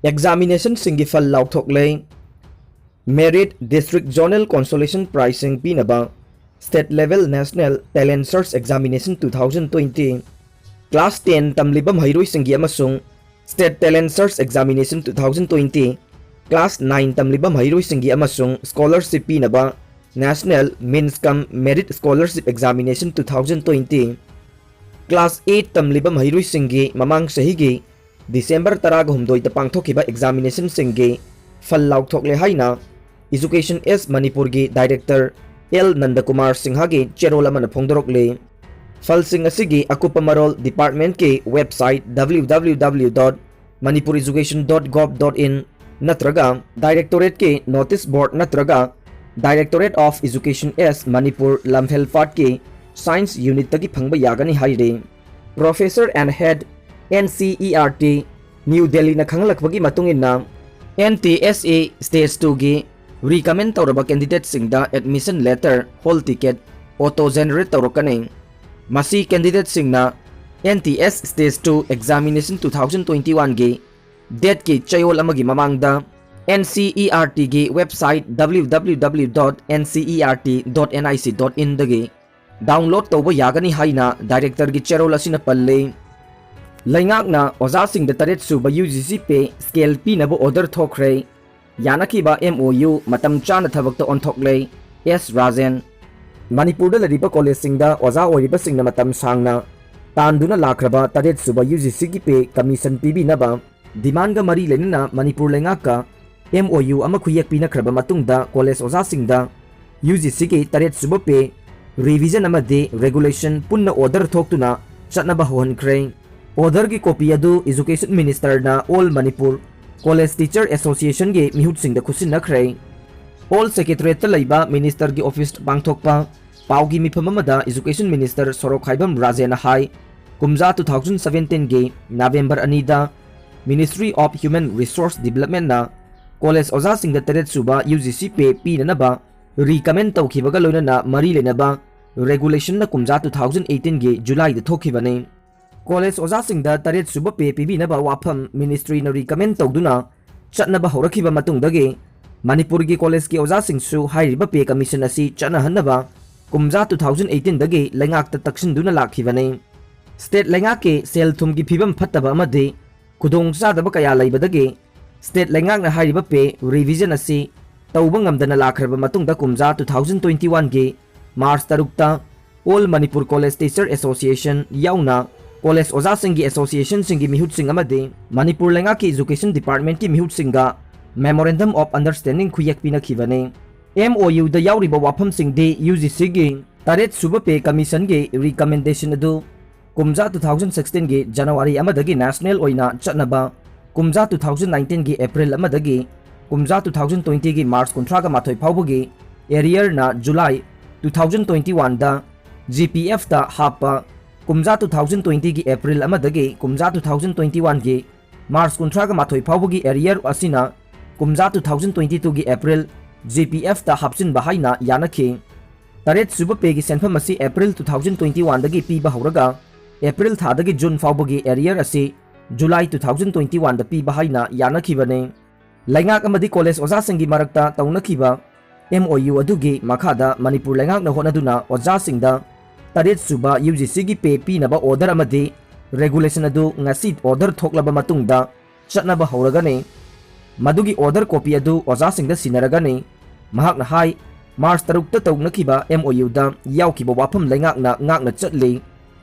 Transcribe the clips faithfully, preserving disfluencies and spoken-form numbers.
Examinationꯁꯤꯡꯒꯤ ꯐꯜ ꯂꯥꯎꯊꯣꯛꯂꯦ꯫ Merit District Zonal Consolation Prizeꯁꯤꯡ ꯄꯤꯅꯕ State Level National Talent Search Examination two thousand twenty, Class ten ꯇꯝꯂꯤꯕ ꯃꯍꯩꯔꯣꯏꯁꯤꯡꯒꯤ ꯑꯃꯁꯨꯡ State Talent Search Examination two thousand twenty, Class nine ꯇꯝꯂꯤꯕ ꯃꯍꯩꯔꯣꯏꯁꯤꯡꯒꯤ ꯑꯃꯁꯨꯡ scholarship ꯄꯤꯅꯕ National Means cum Merit Scholarship Examination two thousand twenty, Class eight ꯇꯝꯂꯤꯕ ꯃꯍꯩꯔꯣꯏꯁꯤꯡꯒꯤ ꯃꯃꯥꯡ ꯆꯍꯤꯒꯤ December ꯇꯔꯥꯒ ꯍꯨꯝꯗꯣꯏꯗ ꯄꯥꯡꯊꯣꯛꯈꯤꯕ examinationꯁꯤꯡꯒꯤ ꯐꯜ ꯂꯥꯎꯊꯣꯛꯂꯦ ꯍꯥꯏꯅ Education S ꯃꯅꯤꯄꯨꯔꯒꯤ Director L ꯅꯟꯗꯀꯨꯃꯥꯔ ꯁꯤꯡꯍꯒꯤ ꯆꯦꯔꯣꯜ ꯑꯃꯅ ꯐꯣꯡꯗꯣꯔꯛꯂꯤ꯫ ꯐꯜꯁꯤꯡ ꯑꯁꯤꯒꯤ ꯑꯀꯨꯞꯄ ꯃꯔꯣꯜ departmentꯀꯤ website W W W dot manipur education dot gov dot in ꯅꯠꯇ꯭ꯔꯒ directorateꯀꯤ notice board ꯅꯠꯇ꯭ꯔꯒ Directorate of Education S Manipur ꯂꯝꯐꯦꯜꯄꯥꯠꯀꯤ Science Unitꯇꯒꯤ ꯐꯪꯕ ꯌꯥꯒꯅꯤ ꯍꯥꯏꯔꯤ꯫ Professor and Head N C E R T, New Delhiꯅ ꯈꯪꯍꯜꯂꯛꯄꯒꯤ ꯃꯇꯨꯡ ꯏꯟꯅ, N T S A Stage twoꯒꯤ recommend ꯇꯧꯔꯕ candidateꯁꯤꯡꯗ admission letter, hall ticket auto generate ꯇꯧꯔꯛꯀꯅꯤ꯫ ꯃꯁꯤ candidateꯁꯤꯡꯅ N T S Stage two Examination two thousand twenty-oneꯒꯤ dateꯀꯤ ꯆꯌꯣꯜ ꯑꯃꯒꯤ ꯃꯃꯥꯡꯗ N C E R Tꯒꯤ website W W W dot N C E R T dot N I C dot inꯗꯒꯤ download ꯇꯧꯕ ꯌꯥꯒꯅꯤ ꯍꯥꯏꯅ directorꯒꯤ ꯆꯦꯔꯣꯜ ꯑꯁꯤꯅ ꯄꯜꯂꯤ꯫ ꯂꯩꯉꯥꯛꯅ ꯑꯣꯖꯥꯁꯤꯡꯗ ꯇꯔꯦꯠ ꯁꯨꯕ U G C pay scale ꯄꯤꯅꯕ order ꯊꯣꯛꯈ꯭ꯔꯦ꯫ ꯌꯥꯅꯈꯤꯕ M O U ꯃꯇꯝ ꯆꯥꯅ ꯊꯕꯛꯇ ꯑꯣꯟꯊꯣꯛꯂꯦ꯫ S ꯔꯥꯖꯦꯟ꯫ ꯃꯅꯤꯄꯨꯔꯗ ꯂꯩꯔꯤꯕ collegeꯁꯤꯡꯗ ꯑꯣꯖꯥ ꯑꯣꯏꯔꯤꯕꯁꯤꯡꯅ ꯃꯇꯝ ꯁꯥꯡꯅ ꯇꯥꯟꯗꯨꯅ ꯂꯥꯛꯈ꯭ꯔꯕ ꯇꯔꯦꯠ ꯁꯨꯕ U G Cꯒꯤ pay commission ꯄꯤꯕꯤꯅꯕ demandꯒ ꯃꯔꯤ ꯂꯩꯅꯅ ꯃꯅꯤꯄꯨꯔ ꯂꯩꯉꯥꯛꯀ M O U ꯑꯃ ꯈꯨꯌꯦꯛ ꯄꯤꯅꯈ꯭ꯔꯕ ꯃꯇꯨꯡꯗ college ꯑꯣꯖꯥꯁꯤꯡꯗ U G Cꯒꯤ ꯇꯔꯦꯠ ꯁꯨꯕ pay revision ꯑꯃꯗꯤ regulation ꯄꯨꯟꯅ order ꯊꯣꯛꯇꯨꯅ ꯆꯠꯅꯕ ꯍꯧꯍꯟꯈ꯭ꯔꯦ꯫ Orderꯒꯤ copy ꯑꯗꯨ Education Ministerꯅ All Manipur College Teacher Associationꯒꯤ ꯃꯤꯍꯨꯠꯁꯤꯡꯗ ꯈꯨꯠꯁꯤꯟꯅꯈ꯭ꯔꯦ꯫ All Secretariatꯇ ꯂꯩꯕ ministerꯒꯤ officeꯇ ꯄꯥꯡꯊꯣꯛꯄ ꯄꯥꯎꯒꯤ ꯃꯤꯐꯝ ꯑꯃꯗ Education Minister ꯁꯣꯔꯣꯛꯈꯥꯏꯕꯝ ꯔꯥꯖꯦꯅ ꯍꯥꯏ, ꯀꯨꯝꯖꯥ two thousand seventeenꯒꯤ November ꯑꯅꯤꯗ Ministry of Human Resource Developmentꯅ college ꯑꯣꯖꯥꯁꯤꯡꯗ ꯇꯔꯦꯠ ꯁꯨꯕ U G C pay ꯄꯤꯅꯅꯕ recommend ꯇꯧꯈꯤꯕꯒ ꯂꯣꯏꯅꯅ ꯃꯔꯤ ꯂꯩꯅꯕ regulationꯅ ꯀꯨꯝꯖꯥ two thousand eighteenꯒꯤ Julyꯗ ꯊꯣꯛꯈꯤꯕꯅꯤ꯫ ꯀꯣꯂꯦꯖ ꯑꯣꯖꯥꯁꯤꯡꯗ ꯇꯔꯦꯠ ꯁꯨꯕ ꯄꯦ ꯄꯤꯕꯤꯅꯕ ꯋꯥꯐꯝ ꯃꯤꯅꯤꯁꯇ꯭ꯔꯤꯅ ꯔꯤꯀꯃꯦꯟ ꯇꯧꯗꯨꯅ ꯆꯠꯅꯕ ꯍꯧꯔꯛꯈꯤꯕ ꯃꯇꯨꯡꯗꯒꯤ ꯃꯅꯤꯄꯨꯔꯒꯤ ꯀꯣꯂꯦꯖꯀꯤ ꯑꯣꯖꯥꯁꯤꯡꯁꯨ ꯍꯥꯏꯔꯤꯕ ꯄꯦ ꯀꯃꯤꯁꯟ ꯑꯁꯤ ꯆꯠꯅꯍꯟꯅꯕ ꯀꯨꯝꯖꯥ two thousand eighteen ꯗꯒꯤ ꯂꯩꯉꯥꯛꯇ ꯇꯛꯁꯤꯟꯗꯨꯅ ꯂꯥꯛꯈꯤꯕꯅꯤ꯫ ꯁ꯭ꯇꯦꯠ ꯂꯩꯉꯥꯛꯀꯤ ꯁꯦꯜ ꯊꯨꯝꯒꯤ ꯐꯤꯕꯝ ꯐꯠꯇꯕ ꯑꯃꯗꯤ ꯈꯨꯗꯣꯡꯆꯥꯗꯕ ꯀꯌꯥ ꯂꯩꯕꯗꯒꯤ ꯁ꯭ꯇꯦꯠ ꯂꯩꯉꯥꯛꯅ ꯍꯥꯏꯔꯤꯕ ꯄꯦ ꯔꯤꯚꯤꯖꯟ ꯑꯁꯤ ꯇꯧꯕ ꯉꯝꯗꯅ ꯂꯥꯛꯈ꯭ꯔꯕ ꯃꯇꯨꯡꯗ ꯀꯨꯝꯖꯥ two thousand twenty one ꯒꯤ ꯃꯥꯔꯆ ꯇꯔꯨꯛꯇ All Manipur College Teacher Association ꯌꯥꯎꯅ ꯀꯣꯂꯦꯖ ꯑꯣꯖꯥꯁꯤꯡꯒꯤ ꯑꯦꯁꯣꯁꯤꯌꯦꯁꯟꯁꯤꯡꯒꯤ ꯃꯤꯍꯨꯠꯁꯤꯡ ꯑꯃꯗꯤ ꯃꯅꯤꯄꯨꯔ ꯂꯩꯉꯥꯛꯀꯤ ꯏꯖꯨꯀꯦꯁꯟ ꯗꯤꯄꯥꯔꯠꯃꯦꯟꯠꯀꯤ ꯃꯤꯍꯨꯠꯁꯤꯡꯒ Memorandum of Understanding ꯈꯨꯌꯦꯛ ꯄꯤꯅꯈꯤꯕꯅꯤ꯫ MOU ꯗ ꯌꯥꯎꯔꯤꯕ ꯋꯥꯐꯝꯁꯤꯡꯗꯤ UGC ꯒꯤ ꯇꯔꯦꯠ ꯁꯨꯕ ꯄꯦ ꯀꯃꯤꯁꯟꯒꯤ ꯔꯤꯀꯃꯦꯟꯗꯦꯁꯟ ꯑꯗꯨ ꯀꯨꯝꯖꯥ two thousand sixteen ꯒꯤ ꯖꯅꯋꯥꯔꯤ ꯑꯃꯗꯒꯤ ꯅꯦꯁꯅꯦꯜ ꯑꯣꯏꯅ ꯆꯠꯅꯕ, ꯀꯨꯝꯖꯥ two thousand nineteen ꯒꯤ ꯑꯦꯄ꯭ꯔꯤꯜ ꯑꯃꯗꯒꯤ ꯀꯨꯝꯖꯥ two thousand twenty ꯒꯤ ꯃꯥꯔꯆ ꯀꯨꯟꯊ꯭ꯔꯥꯒ ꯃꯥꯊꯣꯏ ꯐꯥꯎꯕꯒꯤ ꯑꯦꯔꯤꯌꯔꯅ July two thousand twenty one ꯗ GPF ꯇ ꯍꯥꯞꯄ, ꯀꯨꯝꯖꯥ two thousand twenty ꯒꯤ ꯑꯦꯄ꯭ꯔꯤꯜ ꯑꯃꯗꯒꯤ ꯀꯨꯝꯖꯥ two thousand twenty one ꯒꯤ ꯃꯥꯔꯆ ꯀꯨꯟꯊ꯭ꯔꯥꯒ ꯃꯥꯊꯣꯏ ꯐꯥꯎꯕꯒꯤ ꯑꯦꯔꯤꯌꯔ ꯑꯁꯤꯅ ꯀꯨꯝꯖꯥ two thousand twenty two ꯒꯤ ꯑꯦꯄ꯭ꯔꯤꯜ GPF ꯇ ꯍꯥꯞꯆꯤꯟꯕ ꯍꯥꯏꯅ ꯌꯥꯅꯈꯤ꯫ ꯇꯔꯦꯠ ꯁꯨꯕ ꯄꯦꯒꯤ ꯁꯦꯟꯐꯝ ꯑꯁꯤ April two thousand twenty one ꯗꯒꯤ ꯄꯤꯕ ꯍꯧꯔꯒ ꯑꯦꯄ꯭ꯔꯤꯜ ꯊꯥꯗꯒꯤ ꯖꯨꯟ ꯐꯥꯎꯕꯒꯤ ꯑꯦꯔꯤꯌꯔ ꯑꯁꯤ July two thousand twenty one ꯗ ꯄꯤꯕ ꯍꯥꯏꯅ ꯌꯥꯅꯈꯤꯕꯅꯤ꯫ ꯂꯩꯉꯥꯛ ꯑꯃꯗꯤ ꯀꯣꯂꯦꯖ ꯑꯣꯖꯥꯁꯤꯡꯒꯤ ꯃꯔꯛꯇ ꯇꯧꯅꯈꯤꯕ MOU ꯑꯗꯨꯒꯤ ꯃꯈꯥꯗ ꯃꯅꯤꯄꯨꯔ ꯂꯩꯉꯥꯛꯅ ꯍꯣꯠꯅꯗꯨꯅ ꯑꯣꯖꯥꯁꯤꯡꯗ ꯇꯔꯦꯠ ꯁꯨꯕ UGC ꯒꯤ ꯄꯦ ꯄꯤꯅꯕ ꯑꯣꯔꯗꯔ ꯑꯃꯗꯤ ꯔꯦꯒꯨꯂꯦꯁꯟ ꯑꯗꯨ ꯉꯁꯤ ꯑꯣꯔꯗꯔ ꯊꯣꯛꯂꯕ ꯃꯇꯨꯡꯗ ꯆꯠꯅꯕ ꯍꯧꯔꯒꯅꯤ꯫ ꯃꯗꯨꯒꯤ ꯑꯣꯔꯗꯔ ꯀꯣꯄꯤ ꯑꯗꯨ ꯑꯣꯖꯥꯁꯤꯡꯗ ꯁꯤꯟꯅꯔꯒꯅꯤ꯫ ꯃꯍꯥꯛꯅ ꯍꯥꯏ, ꯃꯥꯔꯆ ꯇꯔꯨꯛꯇ ꯇꯧꯅꯈꯤꯕ MOU ꯗ ꯌꯥꯎꯈꯤꯕ ꯋꯥꯐꯝ ꯂꯩꯉꯥꯛꯅ ꯉꯥꯛꯅ ꯆꯠꯂꯤ꯫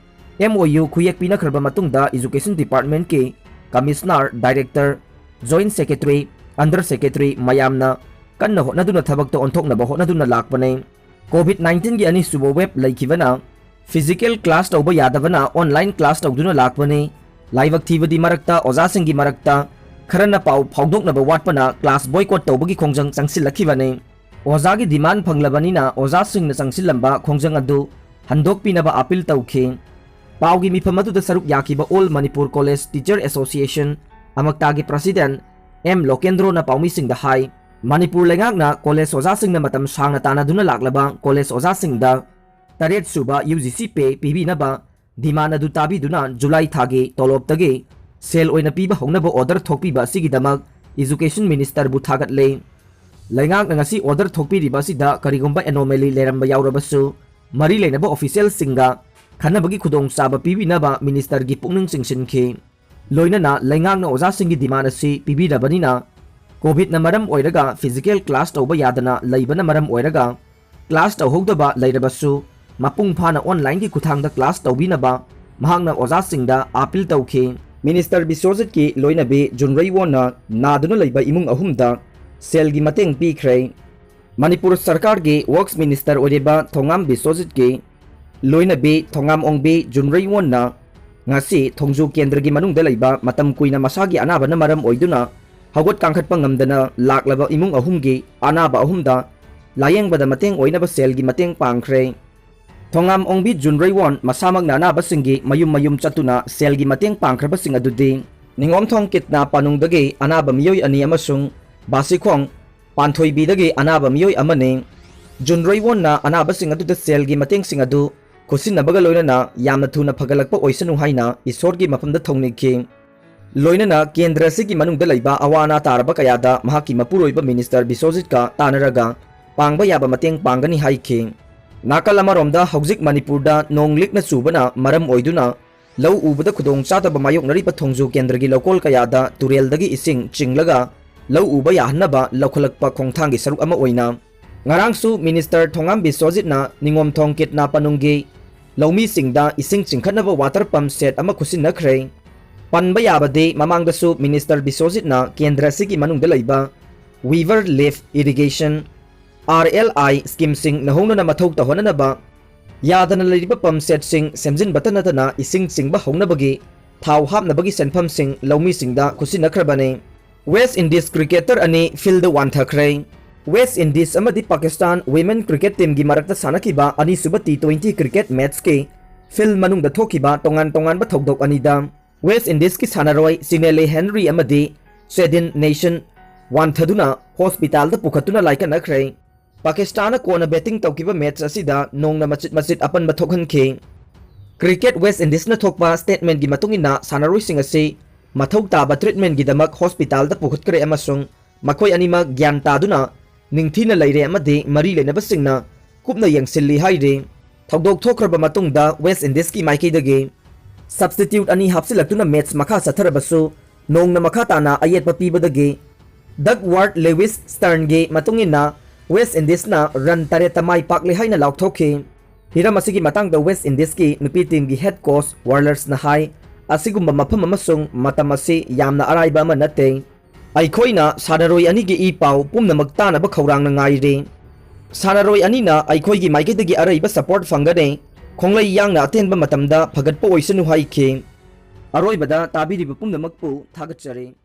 MOU ꯈꯨꯌꯦꯛ ꯄꯤꯅꯈ꯭ꯔꯕ ꯃꯇꯨꯡꯗ ꯏꯖꯨꯀꯦꯁꯟ ꯗꯤꯄꯥꯔꯠꯃꯦꯟꯠꯀꯤ commissioner, director, joint secretary, under secretary ꯃꯌꯥꯝꯅ ꯀꯟꯅ ꯍꯣꯠꯅꯗꯨꯅ ꯊꯕꯛꯇ ꯑꯣꯟꯊꯣꯛꯅꯕ ꯍꯣꯠꯅꯗꯨꯅ ꯂꯥꯛꯄꯅꯤ꯫ ꯀꯣꯚꯤꯗ nineteen ꯒꯤ ꯑꯅꯤꯁꯨꯕ ꯋꯦꯕ ꯂꯩꯈꯤꯕꯅ ꯐꯤꯖꯤꯀꯦꯜ ꯀ꯭ꯂꯥꯁ ꯇꯧꯕ ꯌꯥꯗꯕꯅ ꯑꯣꯟꯂꯥꯏꯟ ꯀ꯭ꯂꯥꯁ ꯇꯧꯗꯨꯅ ꯂꯥꯛꯄꯅꯤ꯫ ꯂꯥꯏꯕꯛ ꯊꯤꯕꯗꯤ ꯃꯔꯛꯇ ꯑꯣꯖꯥꯁꯤꯡꯒꯤ ꯃꯔꯛꯇ ꯈꯔꯅ ꯄꯥꯎ ꯐꯥꯎꯗꯣꯛꯅꯕ ꯋꯥꯠꯄꯅ ꯀ꯭ꯂꯥꯁ ꯕꯣꯏꯀꯣꯠ ꯇꯧꯕꯒꯤ ꯈꯣꯡꯖꯪ ꯆꯪꯁꯤꯜꯂꯛꯈꯤꯕꯅꯤ꯫ ꯑꯣꯖꯥꯒꯤ ꯗꯤꯃꯥꯟ ꯐꯪꯂꯕꯅꯤꯅ ꯑꯣꯖꯥꯁꯤꯡꯅ ꯆꯪꯁꯤꯜꯂꯝꯕ ꯈꯣꯡꯖꯪ ꯑꯗꯨ ꯍꯟꯗꯣꯛꯄꯤꯅꯕ ꯑꯄꯤꯜ ꯇꯧꯈꯤ꯫ ꯄꯥꯎꯒꯤ ꯃꯤꯐꯝ ꯑꯗꯨꯗ ꯁꯔꯨꯛ ꯌꯥꯈꯤꯕ All Manipur College Teacher Association, ꯑꯃꯛꯇꯥꯒꯤ ꯄ꯭ꯔꯁꯤꯗꯦꯟꯠ ꯑꯦꯝ ꯂꯣꯀꯦꯟꯗ꯭ꯔꯣꯅ ꯄꯥꯎꯃꯤꯁꯤꯡꯗ ꯍꯥꯏ, ꯃꯅꯤꯄꯨꯔ ꯂꯩꯉꯥꯛꯅ ꯀꯣꯂꯦꯖ ꯑꯣꯖꯥꯁꯤꯡꯅ ꯃꯇꯝ ꯁꯥꯡꯅ ꯇꯥꯟꯅꯗꯨꯅ ꯂꯥꯛꯂꯕ ꯀꯣꯂꯦꯖ ꯑꯣꯖꯥꯁꯤꯡꯗ ꯇꯔꯦꯠ ꯁꯨꯕ UGC ꯄꯦ ꯄꯤꯕꯤꯅꯕ Demand ꯑꯗꯨ ꯇꯥꯕꯤꯗꯨꯅ ꯖꯨꯂꯥꯏ ꯊꯥꯒꯤ ꯇꯣꯂꯣꯞꯇꯒꯤ ꯁꯦꯜ ꯑꯣꯏꯅ ꯄꯤꯕ ꯍꯧꯅꯕ order ꯊꯣꯛꯄꯤꯕ ꯑꯁꯤꯒꯤꯗꯃꯛ Education Ministerꯕꯨ ꯊꯥꯒꯠꯂꯦ꯫ ꯂꯩꯉꯥꯛꯅ ꯉꯁꯤ order ꯊꯣꯛꯄꯤꯔꯤꯕ ꯑꯁꯤꯗ ꯀꯔꯤꯒꯨꯝꯕ anomaly ꯂꯩꯔꯝꯕ ꯌꯥꯎꯔꯕꯁꯨ ꯃꯔꯤ ꯂꯩꯅꯕ officialꯁꯤꯡꯒ ꯈꯟꯅꯕꯒꯤ ꯈꯨꯗꯣꯡꯆꯥꯕ ꯄꯤꯕꯤꯅꯕ ministerꯒꯤ ꯄꯨꯛꯅꯤꯡ ꯆꯤꯡꯁꯤꯟꯈꯤ꯫ ꯂꯣꯏꯅꯅ ꯂꯩꯉꯥꯛꯅ ꯑꯣꯖꯥꯁꯤꯡꯒꯤ demand ꯑꯁꯤ ꯄꯤꯕꯤꯔꯕꯅꯤꯅ, COVIDꯅ ꯃꯔꯝ ꯑꯣꯏꯔꯒ physical class ꯇꯧꯕ ꯌꯥꯗꯅ ꯂꯩꯕꯅ ꯃꯔꯝ ꯑꯣꯏꯔꯒ class ꯇꯧꯍꯧꯗꯕ ꯂꯩꯔꯕꯁꯨ ꯃꯄꯨꯡ ꯐꯥꯅ onlineꯒꯤ ꯈꯨꯠꯊꯥꯡꯗ class ꯇꯧꯕꯤꯅꯕ ꯃꯍꯥꯛꯅ ꯑꯣꯖꯥꯁꯤꯡꯗ appeal ꯇꯧꯈꯤ꯫ Minister ꯕꯤꯁ꯭ꯋꯖꯤꯠꯀꯤ ꯂꯣꯏꯅꯕꯤ ꯖꯨꯟꯔꯩꯋꯣꯟꯅ ꯅꯥꯗꯨꯅ ꯂꯩꯕ ꯏꯃꯨꯡ ꯑꯍꯨꯝꯗ ꯁꯦꯜꯒꯤ ꯃꯇꯦꯡ ꯄꯤꯈ꯭ꯔꯦ꯫ ꯃꯅꯤꯄꯨꯔ ꯁꯔꯀꯥꯔꯒꯤ Works Minister ꯑꯣꯏꯔꯤꯕ ꯊꯣꯉꯥꯝ ꯕꯤꯁ꯭ꯋꯖꯤꯠꯀꯤ ꯂꯣꯏꯅꯕꯤ ꯊꯣꯉꯥꯝ ꯑꯣꯡꯕꯤ ꯖꯨꯟꯔꯩꯋꯣꯟꯅ ꯉꯁꯤ ꯊꯣꯡꯖꯨ ꯀꯦꯟꯗ꯭ꯔꯒꯤ ꯃꯅꯨꯡꯗ ꯂꯩꯕ ꯃꯇꯝ ꯀꯨꯏꯅ ꯃꯁꯥꯒꯤ ꯑꯅꯥꯕꯅ ꯃꯔꯝ ꯑꯣꯏꯗꯨꯅ ꯍꯧꯒꯠ ꯀꯥꯡꯈꯠꯄ ꯉꯝꯗꯅ ꯂꯥꯛꯂꯕ ꯏꯃꯨꯡ ꯑꯍꯨꯝꯒꯤ ꯑꯅꯥꯕ ꯑꯍꯨꯝꯗ ꯂꯥꯌꯦꯡꯕꯗ ꯃꯇꯦꯡ ꯑꯣꯏꯅꯕ ꯁꯦꯜꯒꯤ ꯃꯇꯦꯡ ꯄꯥꯡꯈ꯭ꯔꯦ꯫ ꯊꯣꯉꯥꯝ ꯑꯣꯡꯕꯤ ꯖꯨꯟꯔꯩꯋꯣꯟ ꯃꯁꯥꯃꯛꯅ ꯑꯅꯥꯕꯁꯤꯡꯒꯤ ꯃꯌꯨꯝ ꯃꯌꯨꯝ ꯆꯠꯇꯨꯅ ꯁꯦꯜꯒꯤ ꯃꯇꯦꯡ ꯄꯥꯡꯈ꯭ꯔꯕꯁꯤꯡ ꯑꯗꯨꯗꯤ ꯅꯤꯉꯣꯝꯊꯣꯡ ꯀꯤꯠꯅꯥ ꯄꯥꯅꯨꯡꯗꯒꯤ ꯑꯅꯥꯕ ꯃꯤꯑꯣꯏ ꯑꯅꯤ ꯑꯃꯁꯨꯡ ꯕꯥꯁꯤꯈꯣꯡ ꯄꯥꯟꯊꯣꯏꯕꯤꯗꯒꯤ ꯑꯅꯥꯕ ꯃꯤꯑꯣꯏ ꯑꯃꯅꯤ꯫ ꯖꯨꯟꯔꯩꯋꯣꯟꯅ ꯑꯅꯥꯕꯁꯤꯡ ꯑꯗꯨꯗ ꯁꯦꯜꯒꯤ ꯃꯇꯦꯡꯁꯤꯡ ꯑꯗꯨ ꯈꯨꯠꯁꯤꯟꯅꯕꯒ ꯂꯣꯏꯅꯅ ꯌꯥꯝꯅ ꯊꯨꯅ ꯐꯒꯠꯂꯛꯄ ꯑꯣꯏꯁꯅꯨ ꯍꯥꯏꯅ ꯏꯁꯣꯔꯒꯤ ꯃꯐꯝꯗ ꯊꯧꯅꯤꯈꯤ꯫ ꯂꯣꯏꯅꯅ ꯀꯦꯟꯗ꯭ꯔ ꯑꯁꯤꯒꯤ ꯃꯅꯨꯡꯗ ꯂꯩꯕ ꯑꯋꯥ ꯑꯅꯥ ꯇꯥꯔꯕ ꯀꯌꯥꯗ ꯃꯍꯥꯛꯀꯤ ꯃꯄꯨꯔꯣꯏꯕ ꯃꯤꯅꯤꯁꯇꯔ ꯕꯤꯁ꯭ꯋꯖꯤꯠꯀ ꯇꯥꯟꯅꯔꯒ ꯄꯥꯡꯕ ꯌꯥꯕ ꯃꯇꯦꯡ ꯄꯥꯡꯒꯅꯤ ꯍꯥꯏꯈꯤ꯫ ꯅꯥꯀꯜ ꯑꯃꯔꯣꯝꯗ ꯍꯧꯖꯤꯛ ꯃꯅꯤꯄꯨꯔꯗ ꯅꯣꯡ ꯂꯤꯛꯅ ꯆꯨꯕꯅ ꯃꯔꯝ ꯑꯣꯏꯗꯨꯅ ꯂꯧ ꯎꯕꯗ ꯈꯨꯗꯣꯡ ꯆꯥꯗꯕ ꯃꯥꯌꯣꯛꯅꯔꯤꯕ ꯊꯣꯡꯖꯨ ꯀꯦꯟꯗ꯭ꯔꯒꯤ ꯂꯧꯀꯣꯜ ꯀꯌꯥꯗ ꯇꯨꯔꯦꯜꯗꯒꯤ ꯏꯁꯤꯡ ꯆꯤꯡꯂꯒ ꯂꯧ ꯎꯕ ꯌꯥꯍꯟꯅꯕ ꯂꯧꯈꯠꯂꯛꯄ ꯈꯣꯡꯊꯥꯡꯒꯤ ꯁꯔꯨꯛ ꯑꯃ ꯑꯣꯏꯅ ꯉꯔꯥꯡꯁꯨ ꯃꯤꯅꯤꯁꯇꯔ ꯊꯣꯉꯥꯝ ꯕꯤꯁ꯭ꯋꯖꯤꯠꯅ ꯅꯤꯉꯣꯝꯊꯣꯡ ꯀꯤꯠꯅꯥ ꯄꯅꯨꯡꯒꯤ ꯂꯧꯃꯤꯁꯤꯡꯗ ꯏꯁꯤꯡ ꯆꯤꯡꯈꯠꯅꯕ water pump set ꯑꯃ ꯈꯨꯠꯁꯤꯟꯅꯈ꯭ꯔꯦ꯫ ꯄꯟꯕ ꯌꯥꯕꯗꯤ ꯃꯃꯥꯡꯗꯁꯨ ꯃꯤꯅꯤꯁꯇꯔ ꯕꯤꯁ꯭ꯋꯖꯤꯠꯅ ꯀꯦꯟꯗ꯭ꯔ ꯑꯁꯤꯒꯤ ꯃꯅꯨꯡꯗ ꯂꯩꯕ river lift irrigation, R L I schemeꯁꯤꯡ ꯅꯧꯍꯧꯅꯅ ꯃꯊꯧ ꯇꯧꯍꯟꯅꯅꯕ ꯌꯥꯗꯅ ꯂꯩꯔꯤꯕ pump setꯁꯤꯡ ꯁꯦꯝꯖꯤꯟꯕꯇ ꯅꯠꯇꯅ ꯏꯁꯤꯡ ꯆꯤꯡꯕ ꯍꯧꯅꯕꯒꯤ ꯊꯥꯎ ꯍꯥꯞꯅꯕꯒꯤ ꯁꯦꯟꯐꯝꯁꯤꯡ ꯂꯧꯃꯤꯁꯤꯡꯗ ꯈꯨꯠꯁꯤꯟꯅꯈ꯭ꯔꯕꯅꯤ꯫ West Indies cricketer ꯑꯅꯤ fieldꯗ ꯋꯥꯟꯊꯈ꯭ꯔꯦ꯫ West Indies ꯑꯃꯗꯤ Pakistan women cricket teamꯒꯤ ꯃꯔꯛꯇ ꯁꯥꯟꯅꯈꯤꯕ ꯑꯅꯤꯁꯨꯕ T twenty cricket matchꯀꯤ field ꯃꯅꯨꯡꯗ ꯊꯣꯛꯈꯤꯕ ꯇꯣꯉꯥꯟ ꯇꯣꯉꯥꯟꯕ ꯊꯧꯗꯣꯛ ꯑꯅꯤꯗ West Indieski ꯁꯥꯟꯅꯔꯣꯏ ꯁꯤꯅꯦꯂꯤ ꯍꯦꯟꯔꯤ ꯑꯃꯗꯤ ꯁꯦꯗꯤꯟ ꯅꯦꯁꯟ ꯋꯥꯟꯊꯗꯨꯅ hospitalꯗ ꯄꯨꯈꯠꯇꯨꯅ ꯂꯥꯏꯀꯠꯅꯈ꯭ꯔꯦ꯫ ꯄꯥꯀꯤꯁꯇꯥꯟꯅ ꯀꯣꯟꯅ batting ꯇꯧꯈꯤꯕ match ꯑꯁꯤꯗ ꯅꯣꯡꯅ ꯃꯆꯤꯠ ꯃꯆꯤꯠ ꯑꯄꯟꯕ ꯊꯣꯛꯍꯟꯈꯤ꯫ Cricket West Indiesꯅ ꯊꯣꯛꯄ statementꯀꯤ ꯃꯇꯨꯡ ꯏꯟꯅ, ꯁꯥꯟꯅꯔꯣꯏꯁꯤꯡ ꯑꯁꯤ ꯃꯊꯧ ꯇꯥꯕ treatmentꯒꯤꯗꯃꯛ hospitalꯗ ꯄꯨꯈꯠꯈ꯭ꯔꯦ ꯑꯃꯁꯨꯡ ꯃꯈꯣꯏ ꯑꯅꯤꯃꯛ ꯒ꯭ꯌꯥꯟ ꯇꯥꯗꯨꯅ ꯅꯤꯡꯊꯤꯅ ꯂꯩꯔꯦ ꯑꯃꯗꯤ ꯃꯔꯤ ꯂꯩꯅꯕꯁꯤꯡꯅ ꯀꯨꯞꯅ ꯌꯦꯡꯁꯤꯜꯂꯤ ꯍꯥꯏꯔꯤ꯫ ꯊꯧꯗꯣꯛ ꯊꯣꯛꯈ꯭ꯔꯕ ꯃꯇꯨꯡꯗ West Indiesꯀꯤ ꯃꯥꯏꯀꯩꯗꯒꯤ substitute ꯑꯅꯤ ꯍꯥꯞꯆꯤꯜꯂꯛꯇꯨꯅ match ꯃꯈꯥ ꯆꯠꯊꯔꯕꯁꯨ, ꯅꯣꯡꯅ ꯃꯈꯥ ꯇꯥꯅ ꯑꯌꯦꯠꯄ ꯄꯤꯕꯗꯒꯤ Douglas Lewis Stearnꯒꯤ ꯃꯇꯨꯡ ꯏꯟꯅ West Indiesꯅ run ꯇꯔꯦꯠꯇ ꯃꯥꯏ ꯄꯥꯛꯂꯦ ꯍꯥꯏꯅ ꯂꯥꯎꯊꯣꯛꯈꯤ꯫ ꯍꯤꯔꯝ ꯑꯁꯤꯒꯤ ꯃꯇꯥꯡꯗ West Indiesꯀꯤ ꯅꯨꯄꯤ teamꯒꯤ head coach Wallaceꯅ ꯍꯥꯏ, "ꯑꯁꯤꯒꯨꯝꯕ ꯃꯐꯝ ꯑꯃꯁꯨꯡ ꯃꯇꯝ ꯑꯁꯤ ꯌꯥꯝꯅ ꯑꯔꯥꯏꯕ ꯑꯃ ꯅꯠꯇꯦ꯫ ꯑꯩꯈꯣꯏꯅ ꯁꯥꯟꯅꯔꯣꯏ ꯑꯅꯤꯒꯤ ꯏ ꯄꯥꯎ ꯄꯨꯝꯅꯃꯛ ꯇꯥꯅꯕ ꯈꯧꯔꯥꯡꯅ ꯉꯥꯏꯔꯤ꯫ ꯁꯥꯟꯅꯔꯣꯏ ꯑꯅꯤꯅ ꯑꯩꯈꯣꯏꯒꯤ ꯃꯥꯏꯀꯩꯗꯒꯤ ꯑꯔꯩꯕ support ꯐꯪꯒꯅꯤ꯫ ꯈꯣꯡꯂꯩ ꯌꯥꯡꯅ ꯑꯇꯦꯟꯕ ꯃꯇꯝꯗ ꯐꯒꯠꯄ ꯑꯣꯏꯁꯅꯨ" ꯍꯥꯏꯈꯤ꯫ ꯑꯔꯣꯏꯕꯗ ꯇꯥꯕꯤꯔꯤꯕ ꯄꯨꯝꯅꯃꯛꯄꯨ ꯊꯥꯒꯠꯆꯔꯤ꯫